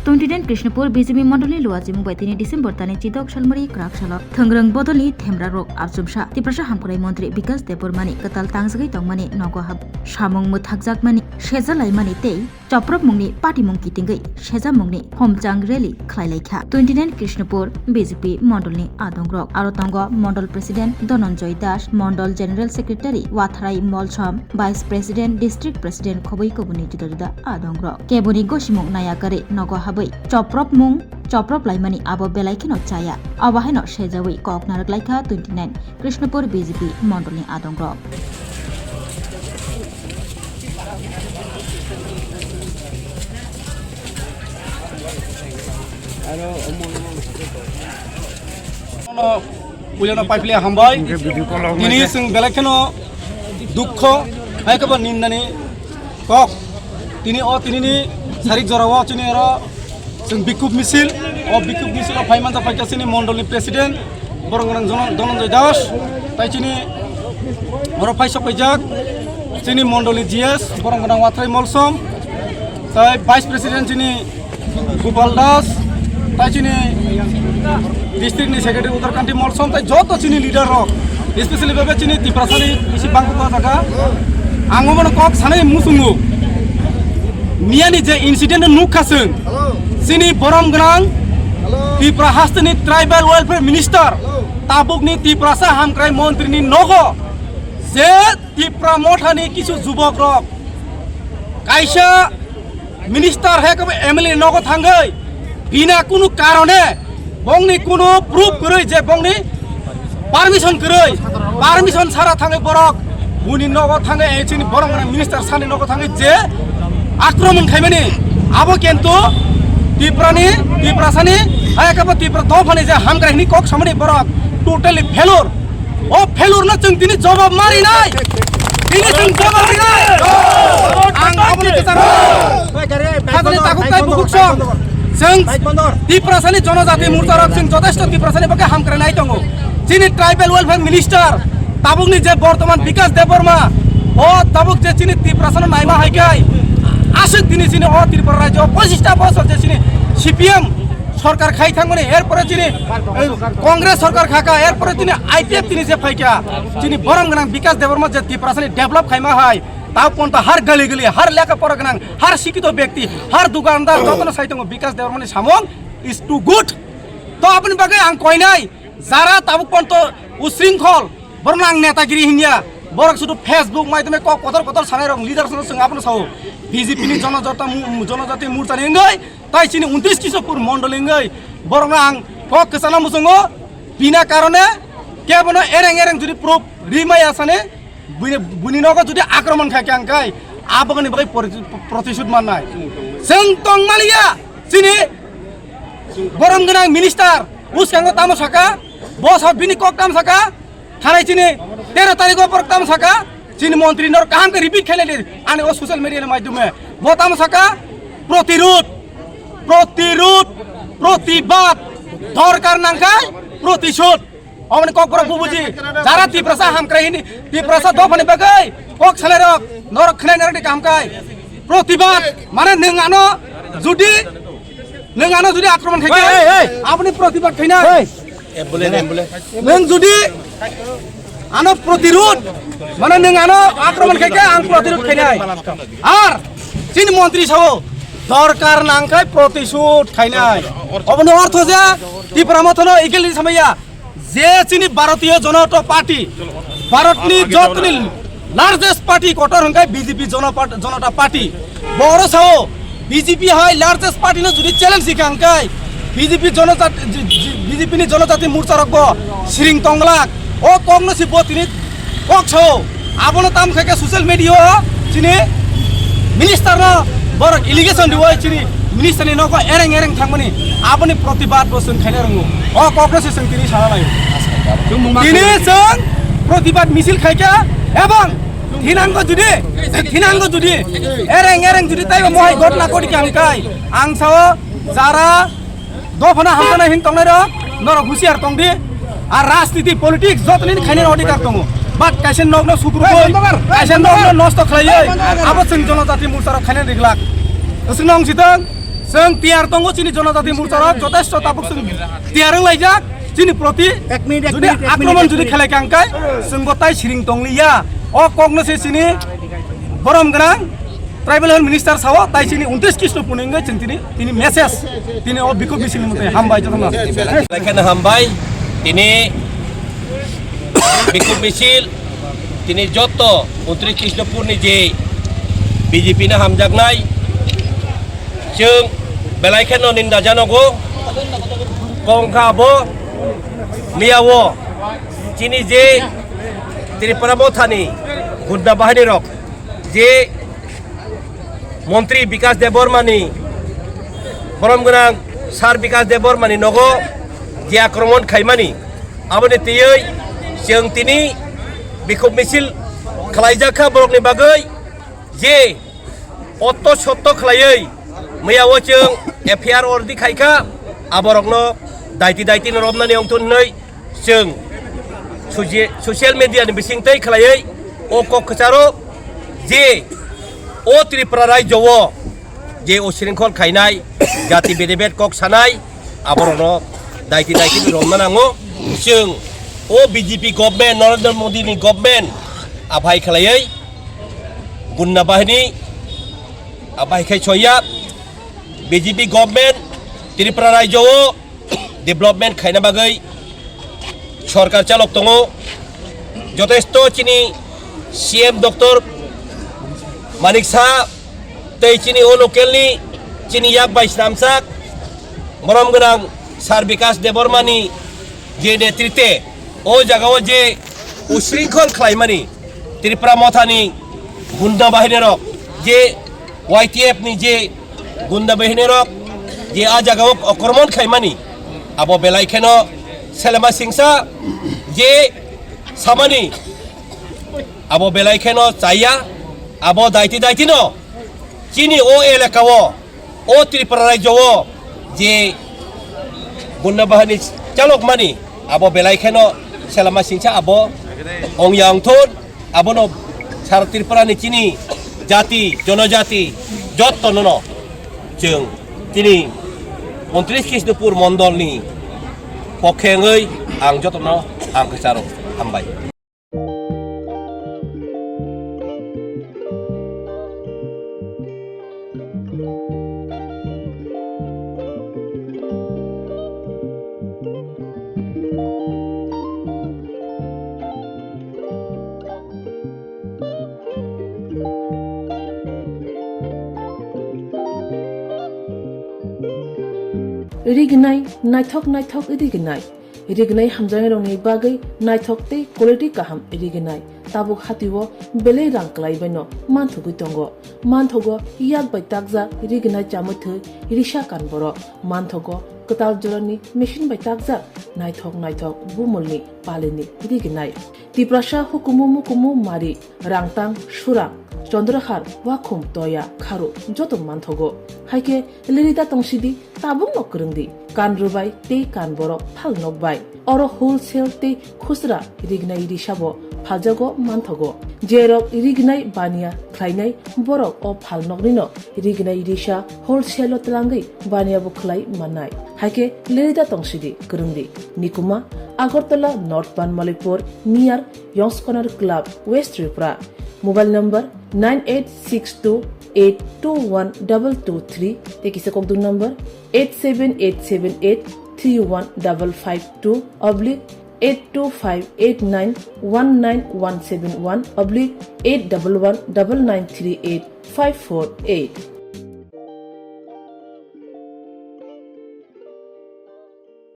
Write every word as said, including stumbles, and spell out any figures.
Twenty nine Krishnapur B J P mondolni luachimung bai tini December tani chidok salmari kwrak salo thwngrwng bodolni themra rok archumsa Tiprasa hamkrai montri Bikas Debbarmani kwtal tangjagwi tongmani nogo hab samung mwthakjakmani sejalaimani tei chopropmungni patimung kitingwi sejamungni homchang rally khlailaikha twenty nine Krishnapur B J P mondolni adongrok. Aro tongo Mondol President Dhananjay Das, Mondol General Secretary Watharai Molsom, Vice President, District President khobwi kubuni juda juda adongrok. Keboni gosimung naya kwrwi nogo habwi chopropmung choprop laimani abo belai kheno chaya. Abo haino sejawi kok narwk laikha twenty nine Krishnapur B J P mondolni adongrok. Puilano paipli hambai. Tini chwng belai kheno dukho, hai khe bo nindani kok. Tini o tinini sarik jorao chini oro chwng bikhub misil, o bikhub misil o phai manjak phaikha chini mondolni president, borok gwnang Dhananjay Das, tai chini oro phai sok paijak chini mondolni G S, borok gwnang Watharai Molsom, tai vice president chini Gopal Das, tai chini district ni secretary Udarkanti Molsom, tai joto chini leader rok, especially bebe chini Tiprasani bisi bangkuk o jaga. Ang omono kok sanai muchungo. Miyani je incident o nukha chwng, chini borom gwnang Tipra hasteni tribal welfare minister, tabukni Tiprasa hamkrai montri ni nogo je Tipra mothani kisu jubok rok kaisa minister hai kebo M L A nogo thangwi bina kunu karone bongni kunu proof kwrwi je bongni permission kwrwi, permission sara thangwi borok buni nogo thangwi, eh, chini borom gwnang minister sani nogo thangwi je akromon khaimani abo kintu Tiprani, Tiprasani hai kebo Tipra dophani je hamkrai hini kok samani borok totally failure. O failure no chwng tini jawab marinai. Tini chwng jawab rinai. Ang aboni kwcharo. Khajani takhuk tai bukhuk song. Chwng Tiprasani Jonojati Morcha rok chwng jotesto Tiprasani bagwi hamkrai nai tongo. Chini tribal welfare minister tabukni je bortoman Bikas Debbarma, o tabuk je chini Tiprasano naima hai kai. Aswk tini chini o Tripura rajyo pochista bosor je chini C P M sorkar khai thangmani, erpore chini, eh, Congress sorkar khaka, erpore chini I P F tini je phaikha, chini borom gwnang Bikas Debbarma je Tiprasani develop khaima hai, ta ponta har gali gali, har lekha pora gwnang, har sikito byakti, har dukandar, jotono sai tongo Bikas Debbarmani samung is too good. To aboni bagwi ang koinai, jara tabuk ponto usringkhol, borokno ang netagiri hinya, borok sudu Facebook maidome kok kotor kotor sanai rok leader sono chwng abono sao, B J P ni Jonojata Mo-, Jonojati Morcha ni wngwi, Tai chini untris Krishnapur mondol wngwi borokno ang kok kwchana muchungo, bina karone kebono ereng ereng jodi proof ri maya sani, buini, buini nogo jodi akromon khai khe ang kai, aboni bagwi pori-, protisud mannai. Chwng tong maliya chini borom gwnang minister, uskango tamo saka, boss o bini kok tamo saka, Thanai chini tero tarikh o borok tamo saka, chini montri norok kaham khe repeat khailai di, ani o social media ni maidhyome. Bo tamo saka, protirud, protirud, protibad, dorkar nangkha protisud. Omoni kok borok bubuji, jara Tiprasa hamkrai hini, Tiprasa dophani bagwi kok sanai rok, norok khnai narok di kaham kai. Protibad, mane nwng ano judi, nwng ano judi akromon khai khe, hey, hey, hey, aboni protibad khainai. Hey. Nwng judi ano protirud, mane nwng ano akromon khai khe ang protirud khainai. Ar chini montri sao dorkar nangkhai protisud khainai. Oboni ortho je Tipra Motha no equality samaya. Je chini Bharatiya Janata Party, Bharatni jotoni largest party kotor hwnkhe B J P Jana Part-, Janata Party. Boro sao B J P hai largest party no jodi challenge hikha hwnkhe B J P Janata, J-, J-, B J P ni Janajati Morcha rok bo siring tonglak. O kok no si bo tini kok sao. Abono tam khaikhe social media o chini minister no borok allegation riwai chini minister ni nogo ereng ereng thangmani aboni protibad bo chwng khaina rwngo. O kok no se chwng tini sana lai. Tini chwng protibad misil khaikha ebong thinango judi, thinango judi ereng ereng judi taibo mohai gotna kori khe ang kai. Ang sao jara dophano hamjaknai hin tongnai rok, Norok husiar tong di. Ar rajniti, politics jotoni khainani odhikar tongo. But kaisa nokno sukrubui, kaisa nokno nosto khlaiwi, abo chwng Jonojati Morcha rok khainani riglak. Chwngno wng sitwng, chwng tiyar tongo chini Jonojati Morcha rok, jotesto tabuk chwng tiyar wng laijak. Chini proti jodi akromon jodi khlai kha hwnkhe, chwngbo tai siring tong liya. O kokno se chini borom gwnang Tribal Health Minister sao, tai chini untris Krishnopurni wngwi chwng tini, tini message, tini o bikhub misil ni mwtai hambai jotono. Belai kheno hambai, tini bikhub misil, tini joto untris Krishnopurni je B J P no hamjaknai, chwng belai kheno ninda janogo, kongkha bo, miya o, chini je Tripura Mothani gunda bahini rok, je Montri Bikas Debbarmani, borom gwnang Sir Bikas Debbarmani nogo je akromon khaimani, aboni twiwi chwng tini bikhub misil khlaijak kha borokni bagwi, je otto sotto khlaiwi miya o chwng F I R ordi khai kha, aborokno daiti daiti no romnani wngthun hwnwi chwng soci-, social media ni bising tei khlaiwi o kok kwcharo je o Tripura rajyo o je o shringkhol khainai, jati bede bed kok sanai, aborokno daiti daiti romna nango. Chwng o B J P government, Narendra Modi ni government aphai khlaiwi gunda bahini aphai khai soya B J P government Tripura rajyo o development khaina bagwi sorkar chalok tongo. Jotesto chini C M Doctor Manik Saha tei chini o local ni chini yak bai snamsak borom gwnang Sir Bikas Debbarmani je netrite o jaga o je ushringkhol khlaimani Tripura Mothani gunda bahini rok je Y T F ni je gunda bahini rok je a jaga o okromon khaimani, abo belai kheno Selema Singsa je samani, abo belai kheno chaya, abo daiti daiti no chini o elaka o, o Tripura rajyo o je gunda bahini chalok mani, abo belai kheno Selema Singsa abo ongya wngthun. Abono sara Tripura ni chini jati, jonojati jotto no chwng chini untris Krishnopur mondol ni pokhe wngwi ang jotono ang kwcharo hambai. Rignai, naithok naithok rignai. Rignai hamjaknairokni bagwi naithok tei quality kaham rignai. Tabuk hatio belai rang kwlaibaino manthogwi tongo. Manthogo yak bai takjak rignai chamwi thwi risa kan borok. Manthogo kwtal jorani machine bai takjak naithok naithok bumulni palini rignai. Tiprasa hukumu mukumu mari, rangtang, surang, chondrahar, wakhum, toya, kharu joto manthogo. Haikhe lerida tongsidi, tabukno kwrwngdi, kan rwbai tei kan borok phal nokbai. Oro wholesale tei khusra rignai risabo phaljago manthogo. Jerok rignai baniya khlainai borok o phalnoknino rignai risa wholesale-o twlangwi baniya bo khlai mannai. Haikhe lerida tongsidi, kwrwngdi. Nikuma, Agartala North Banmalipur, near Yongs Corner Club, West Tripura. Mobile number nine eight six two eight two one double two three, tei kisa kokdung number eight seven eight seven eight three one double five two oblique eight two five eight nine one nine one seven one oblique eight double one double nine three eight five four eight.